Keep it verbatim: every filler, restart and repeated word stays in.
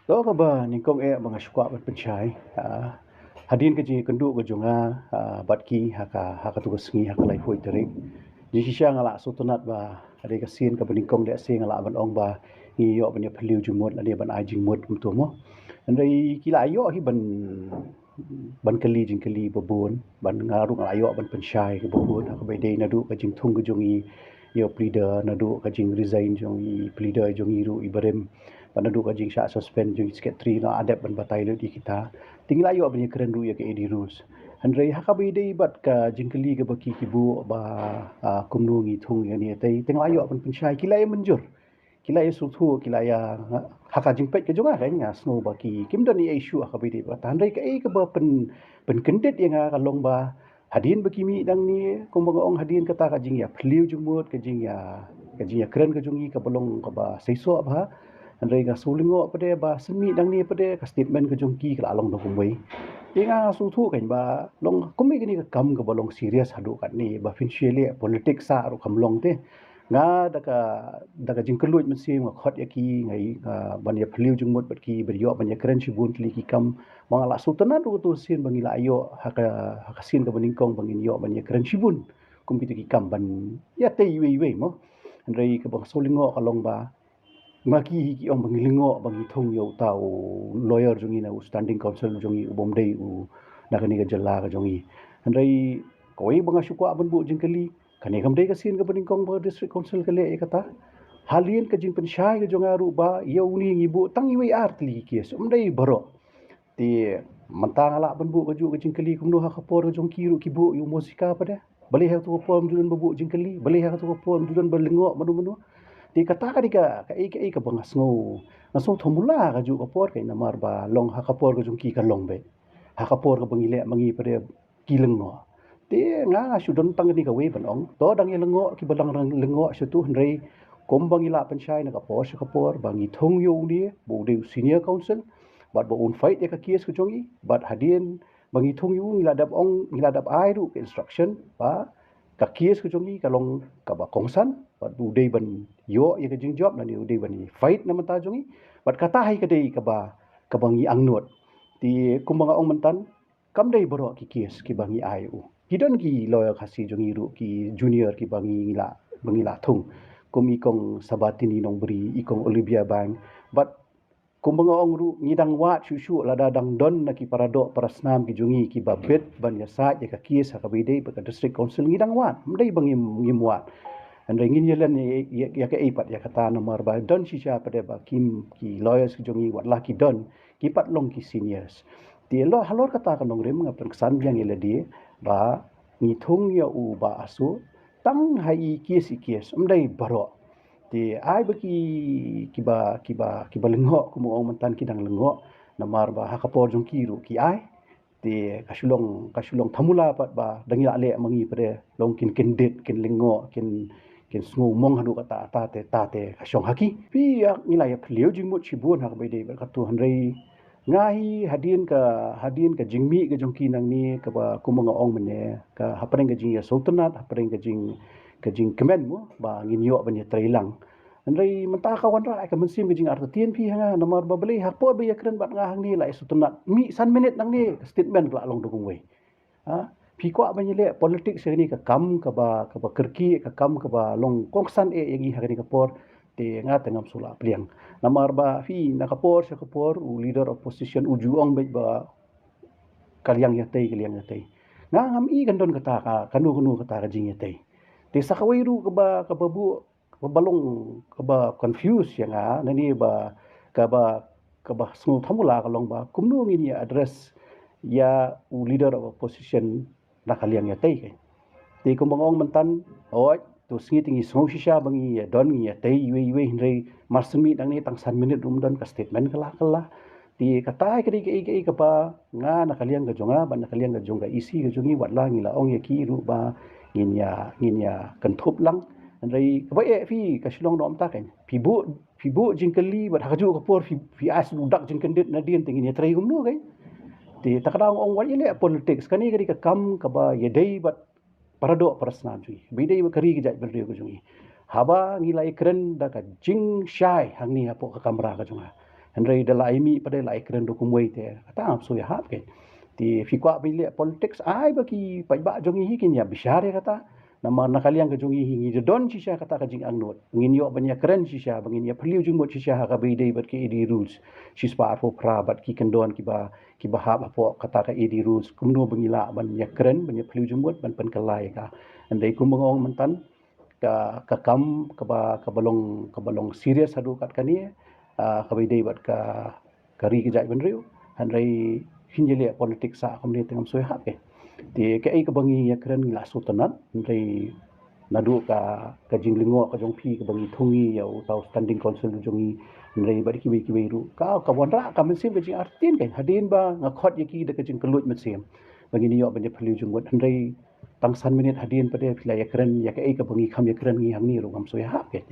To, kaba nyngkong eh ba nga shu kwah ban pynshai, ah, hadien ka jingïakynduh ka jong nga, ah, bad ki ha ka, ha katu ka sngi, ha ka laiphew tarik. Jingshisha nga la sngewtynnat ba hadien ka sien kaba nyngkong, dei sien nga lah ban ong ba ngi ïoh ban ïa phylliew jingmut lane ban ai jingmut kumto mo. Hynrei ki la ïoh hi ban ban kylli jingkylli ba bun, ban nga ruh nga la ïoh ban pynshai ka ba bun, ha kaba ïadei naduh ka jingthung ka jong i, ïa u pleader, naduh ka jingresign jong i pleader jong i ruh i barim, bad naduh ka jingshah suspend jong i secretary, nga la dep ban batai lut ïa kita. Te ngi la ïoh ban ïakren ruh ïa ka A D rules. Hynrei ha kaba ïadei bad ka jingkylli kaba ki ki buh ba, ah, kumno ngi thung ïa kane ïa kaei, te nga la ïoh ban pynshai, ki la ïa mynjur. Ki la ïa sngewthuh, ki la ïa, ha ka jingpeit ka jong nga, kan, nga sngew ba ki, kim don ei ei shuh ha kaba ïadei bad kata. Hynrei kaei kaba pyn, pynkyndit ïa nga ka long ba hadien ba ki mih nangne, kumba nga ong, hadien kata ka jingïaphylliew jingmut, ka jingïa, ka jingïakren ka jong i kaba long kaba seisoh bha. Hynrei nga shu lyngngoh pat de ba shen mih nangne pat de ka statement ka jong ki ka la long da kumwei. Ïa nga sngewthuh, kan, ba long kumne, kane ka kam kaba long serious haduh katne, ba phin shu leh politics sa ruh kam long te. Nga da ka, da ka jingkylluid mynsiem nga khot ïa ki, nga, ah, ban ïaphylliew jingmut bad ki, ban ïoh ban ïakren shibun tylli ki kam. Ba nga la sngewtynnat ruh katto sien ba ngi la ïoh ha ka, ha ka sien kaba nyngkong ba ngin ïoh ban ïakren shibun kum kito ki kam ban ïatei iwei iwei mo. Hynrei kaba nga sngew lyngngoh ka long ba ma ki hi ki ong ba ngi lyngngoh ba ngi thung ïa uta u lawyer jong ngi, na u standing counsel jong ngi, u bym dei u na kane ka jylla ka jong ngi. Hynrei kawei ba nga shu kwah ban buh jingkylli, kane kam dei ka sien kaba nyngkong ba District Council ka leh ïa kata. Hadien ka jingpynshai ka jong nga ruh ba ïa une ngi buh tang iwei ar tylli ki case, ym dei baroh. Te mynta nga lah ban buh kajuh ka jingkylli, kumno ha ka por ka jong ki ruh ki buh ïa u Mosika pat de? Balei ha katu ka por ym ju don ba buh jingkylli? Balei ha katu ka por ym ju don ba lyngngoh mano mano? Te kata ka dei ka, kaei kaei kaba nga sngew, nga sngew thymmula kajuh ka por, kan, namar ba long ha ka por ka jong ki ka long beit. Ha ka por kaba ngi leh ma ngi pat de ki lyngngoh. Te nga, nga shu don tang kane kawei ban ong, to, dang ïa lyngngoh kiba dang, dang lyngngoh sha tu, hynrei kumba ngi la pynshai na ka por sha ka por ba ngi thung ïa une ba u dei u senior counsel, bad ba un fight ïa ka case ka jong i, bad hadien ba ngi thung ïa u ngi la dep ong, ngi la dep ai ruh ka instruction ba ka case ka jong i ka long kaba kongsan, bad u dei ban ïoh ïa ka jingjop, lane u dei ban fight na bynta jong i. Bad kata hi ka dei kaba, kaba ngi angnud. Te kumba nga ong mynta, kam dei baroh ki case kiba ngi ai u. Ki don ki lawyer Khasi jong ngi ruh, ki junior kiba ngi, ngi la, ba ngi la thung, kum i Kong Sabatini Nongbri, i Kong Olivia Bank. Bad kumba nga ong ruh, ngi dang wad shuh shuh, lada dang don na ki paradoh parasnam ki jong ngi kiba bit ban ïasaid ïa ka case ha kaba ïadei bad ka District Council, ngi dang wad, ym dei ba ngim, ngim wad. Hynrei ngin ïa len ïa, ïa, ïa kaei pat ïa kata, namar ba don shisha pat de ba kim, ki lawyers ki jong ngi, wat la ki don, ki pat long ki seniors. Te halor, halor kata ka nongrim, nga pynksan biang ïa lade ba ngi thung ïa u Bah Asook tang ha i case i case, ym dei baroh. Te ai ba ki, kiba, kiba, kiba lyngngoh, kumba ong mynta, ki dang lyngngoh, namar ba ha ka por jong ki ruh ki ai. Te ka shu long, ka shu long thymmula pat ba dang ïa leh ma ngi pat de, long kin kyndit, kin lyngngoh, kin, kin sngew mong haduh katta katta, te, ta te ka shong ha ki. Phi ïa, ngi la ïaphylliew jingmut shibun ha kaba ïadei bad katu, hynrei nga hi, hadien ka, hadien ka jingmih ka jong ki nangne, kaba kumba nga ong mynne, ka hapdeng ka jingïasngewtynnat, hapdeng ka jing, ka jingkmen mo ba ngin ïoh ban ïatreilang. Hynrei mynta ka wanrah ïa ka mynsiem ka jingartatien phi ha nga, namar ba balei ha ka por ba ïakren bad nga hangne la ïasngewtynnat, mih san minit nangne ka statement ka la long da kumwei. Ha? Phi kwah ban ïaleh politics ïa kane ka kam kaba, kaba kyrkieh, ka kam kaba long kongsan eh ïa ngi ha kane ka por, te nga te ngam shu lah pliang. Namar ba phi, na ka por sha ka por u leader opposition u ju ong beit ba ka liang ïatei, ka liang ïatei. Nga ngam i kan don kata ka, kano kano kata ka jingïatei. Te sa kawei ruh kaba, kaba buh, kaba long, kaba confuse ïa nga, nani ba, kaba, kaba sngew thymmula ka long ba kumno ngin ïa address ïa u leader of opposition na ka liang ïatei, kan. Te kumba nga ong mynta, oi, to sngi te ngi sngew shisha ba ngi ïa don, ngi ïatei iwei iwei, hynrei mar shen mih nangne tang san minit ruh ym don, ka statement ka la, ka la. Te kata ka dei kaei kaei kaba nga na ka liang ka jong nga bad na ka liang ka jong ka E C ka jong ngi, wat la ngi la ong ïa ki ruh ba ngin ïa, ngin ïa kynthup lang. Hynrei kaba eh phi, ka shu long noh mynta, kan. Phi buh, phi buh jingkylli bad ha kajuh ka por phi, phi ai shu dak jingkyndit, nadien te ngin ïatrei kumno, kan. Te ta ka daw nga ong wat ïaleh politics, kane ka dei ka kam kaba ïadei bad paradoh parasnam jong ngi, ba ïadei bad ka ri ka jaitbynriew ka jong ngi. Haba ngi la ïakren da ka jingshai hangne hapoh ka kamra ka jong nga, Hynrei da la ïa mih pat da la ïa kren da kumwei te kata ngam shu ïahap ke. Te phi kwah ban leh politics, ai ba ki paidbah jong ngi hi kin ïa bishar ïa kata. Namar na ka liang ka jong ngi hi ngi da don shisha kata ka jingangnud. Ngin ïoh ban ïa kren shisha, ba ngin ïa phylliew jingmut shisha ha kaba ïadei bad ka A D rules. Shispah arphew phra bad ki kyndon kiba, kiba hap hapoh kata ka A D rules. Kumno ba ngi lah ban ïa kren, ban ïa phylliew jingmut, ban pynkylla ïa ka. Hynrei kumba nga ong mynta, ka, ka kam kaba, kaba long, kaba long serious haduh kat kane, ah, kaba ïadei bad ka, ka ri ka jaitbynriew. Hynrei phin ïa leh politics sa kumne te ngam shu ïahap ke. Te kaei kaba ngi ïa kren ngi la shu tynnad, hynrei naduh ka, ka jinglyngngoh ka jong phi kaba ngi thung ngi ïa uta u standing council jong ngi, hynrei bad kiwei kiwei ruh. Ka, ka wanrah ka mynsiem ka jingartatien ke. Hadien ba nga khot ïa ki da ka jingkylluid mynsiem ba ngin ïoh ban ïa phylliew jingmut, hynrei tang san minit hadien pat de phi la ïa kren ïa kaei kaba ngi kham ïa kren ngi hangne ruh ngam shu ïahap ke.